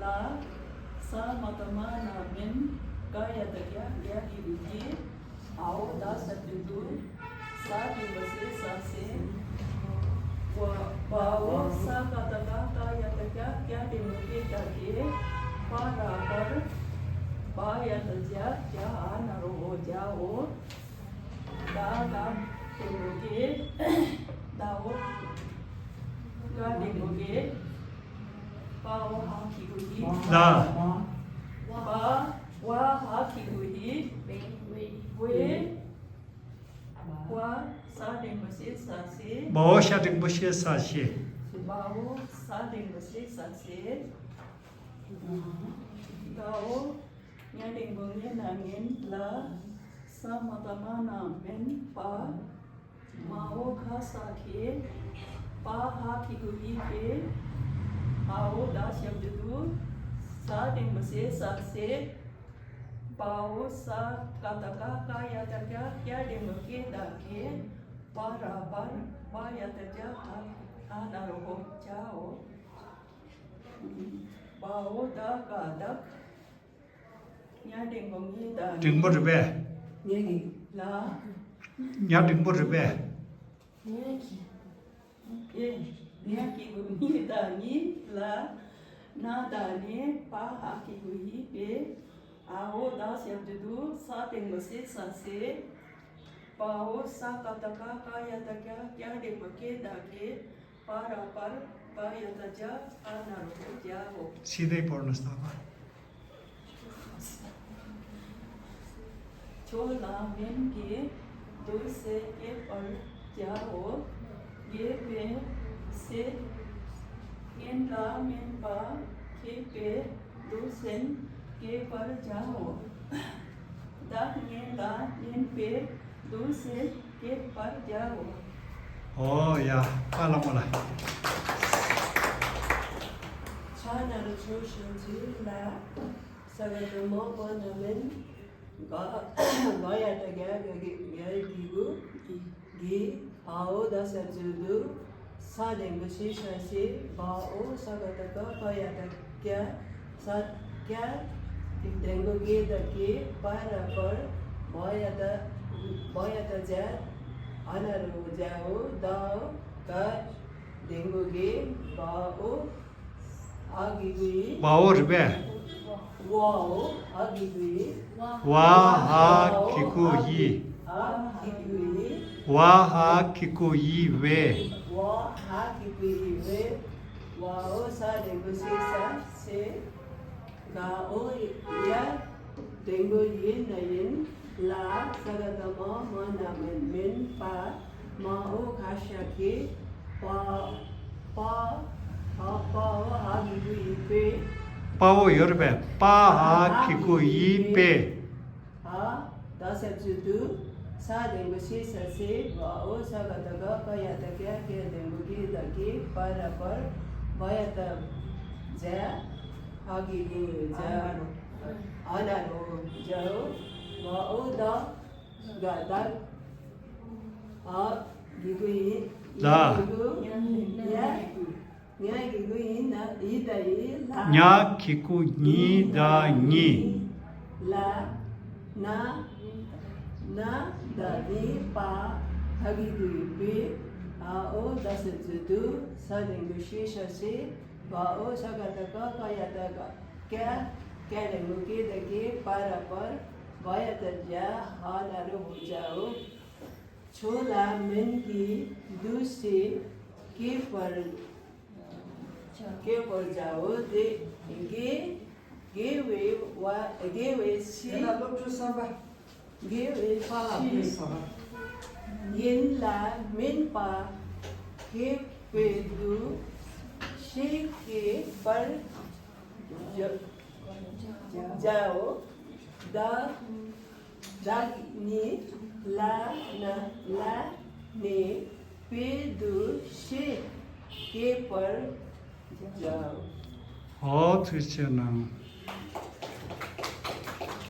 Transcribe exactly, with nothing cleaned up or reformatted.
ལ། ས་མ་བཏགས་སྨ་ན་མེན། ཀ་ཡ་བཏགས་སྐྱ། སྐྱ་འགྲེང་བུ་སྐྱེ། འའོ་ད་ཞབས་ཀྱུ་དུ། ས་འགྲེང་བུ་སེ་ས་སེ། བ་འའོ་ས་ཀ་བཏགས་སྐ། སྐ་ཡ་བཏགས་སྐྱ། སྐྱ་འགྲེང་བུ་སྐྱེ་ད་སྐྱེ། པ་ར་པར། བ་ཡ་བཏགས་བྱ། བྱ་འ་ན་རོ་འོ། བྱའོ། ད་ག་འགྲེང་བུ་སྐྱེ། ད་འོ། ག་འགྲེང་བུ་སྐྱེ། པའོ་ཧ་གི་གུ་ཧི། ད། པ། བ་ཧ་གི་གུ་ཧི། བེ། བ་ས་འགྲེང་བུ་སེ་ས་སེ། བའོ་ཤ་འགྲེང་བུ་ཤེ་ས་ཤེ། བའོ་ས་འགྲེང་བུ་སེ་ས་སེ། གའོ་ཉ་འགྲེང་བུ་ངེ་ན་ངེན། ལ། ས་མ་བཏགས་སྨ་ན་མེན། པ། མའོ་ཁ་ས་ཁེ། པ་ཧ་གི་གུ་ཧི་པེ། འའོ་ད་ཞབས་ཀྱུ་དུ། ས་འགྲེང་བུ་སེ་ས་སེ། བའོ་ས་ཀ་བཏགས་སྐ། སྐ་ཡ་བཏགས་སྐྱ། སྐྱ་འགྲེང་བུ་སྐྱེ་ད་སྐྱེ། པ་ར་པར། བ་ཡ་བཏགས་བྱ། འ་ན་རོ་འོ། བྱའོ། བའོ་ད་ག་བཏགས། ཉ་འགྲེང་བུ་ཉི་ད། འགྲེང་བུ་རེད་པས། ཉ་གི། ལ། ཉ་འགྲེང་བུ་རེད་པས། ཉ་གི། ཨེ། ཉ་གི་གུ་ཉི་ད་ཉི། ལ། ན་ད་ནེ། པ་ཧ་གི་གུ་ཧི་པེ། འའོ་ད་ཞབས་ཀྱུ་དུ། ས་འགྲེང་བུ་སེ་ས་སེ། བའོ་ས་ཀ་བཏགས་སྐ། སྐ་ཡ་བཏགས་སྐྱ། སྐྱ་འགྲེང་བུ་སྐྱེ་ད་སྐྱེ། པ་ར་པར། བ་ཡ་བཏགས་བྱ། འ་ན་རོ་འོ། བྱའོ། སི་དེ་པོར་ན་སྟ་བ། ཁྱོད་ལ་སྨན་གྱིས་འདུག་སེ་སྐྱེད་པར་བྱའོ། སྐྱེད་པའི་ཚེ། ངན་ལ་སྨན་པ་མཁས་པས་འདུག་སེ་སྐྱེད་པར་བྱའོ། བདག་ངན་ལ་སྨན་པས་འདུག་སེ་སྐྱེད་པར་བྱའོ། ཨོ་ཡ། ཨ་ལ་མོ་ལ། ཕྱག་ན་རོ་ཆོས་བྱིན་གྱིས་བརླབ། ས་ག་བཏགས་སྨོ་སྨོ་ན་སྨན། ག་ག་ཡ་བཏགས་གྱ། ག་གི་གུ་གྱི། འའོ་ད་ཞབས་ཀྱུ་དུ། ས་འགྲེང་བུ་སེ་ས་སེ། བའོ་ས་ག་བཏགས་སྐ། སྐ་ཡ་བཏགས་སྐྱ། ས་སྐྱ་འགྲེང་བུ་སྐྱེ་ད་སྐྱེ། པ་ར་པར། བ་ཡ་བཏགས་བ་ཡ་བཏགས་བྱ། འ་ན་རོ་འོ། བྱའོ། ད་ག་འགྲེང་བུ་གྱི། བའོ། འ་གི་གུ་འི། བའོ་རེད་པས། བའོ། འ་གི་གུ་འི། བ་འ་གི་གུ་འི། འ་གི་གུ་འི། བ་འ་གི་གུ་འི་བེ། བ་འ་གི་གུ་འི་བེ། བའོ་ས་འགྲེང་བུ་སེ་ས་སེ། གའོ་ཡ་འགྲེང་བུ་ཡི་ན་ཡིན། ལ། ས་ག་བཏགས་སྨོ་སྨོ་ན་སྨོན། སྨན་པ། མའོ་ག་ཤ་གི། པ་པ་པའོ་འ་གི་གུ་འི་པེ། པའོ་ཡོད་རེད་པས། པ་འ་གི་གུ་འི་པེ། འ་ད་ཞབས་ཀྱུ་དུ། ས་འགྲེང་བུ་སེ་ས་སེ། བའོ་ས་ག་བཏགས་སྐ། སྐ་ཡ་བཏགས་སྐྱ། སྐྱ་འགྲེང་བུ་སྐྱེ་ད་སྐྱེ། པ་ར་པར། བ་ཡ་བཏགས་བྱ། འ་གི་གུ་བྱ། འ་ན་རོ་བྱའོ། བའོ་ད་ག་བཏགས། འ་གི་གུ་འི། ད། འི་གི་གུ་ཡ། ཉ་གི་གུ་ཡི་ན་ཡི་ད་ཡི། ལ། ཉ་གི་གུ་ཉི་ད་ཉི། ལ། ན། ན་ད་ནི་པ། འ་གི་གུ་འི་པེ། འའོ་ད་ཞབས་ཀྱུ་དུ། ས་འགྲེང་བུ་སེ་ས་སེ། བའོ་ས་ག་བཏགས་སྐ། སྐ་ཡ་བཏགས་སྐྱ། སྐྱ་འགྲེང་བུ་སྐྱེ་ད་སྐྱེ། པ་ར་པར། བ་ཡ་བཏགས་བྱ། འ་ན་རོ་འོ། བྱའོ། ཁྱོད་ལ་སྨན་གྱིས་འདུག་སེ་སྐྱེད་པར་སྐྱེད་པར་བྱའོ། དེ་དགེ་དགེ་བའི་བ་དགེ་བའི་ཕྱི། དེ་ལ་སློབ་ཕྲུག་གསུམ་པ། དགེ་བའི་ཕྱི་ཡིན་ལ་སྨན་པ་མཁས་པས་འདུག་སེ་སྐྱེད་པར་བྱའོ། བདག་བདག་ནི་ལ་ན་ལ་ནི་པས་འདུག་སེ་སྐྱེད་པར་བྱའོ། ཨོ་ཐུགས་རྗེ་གནང་།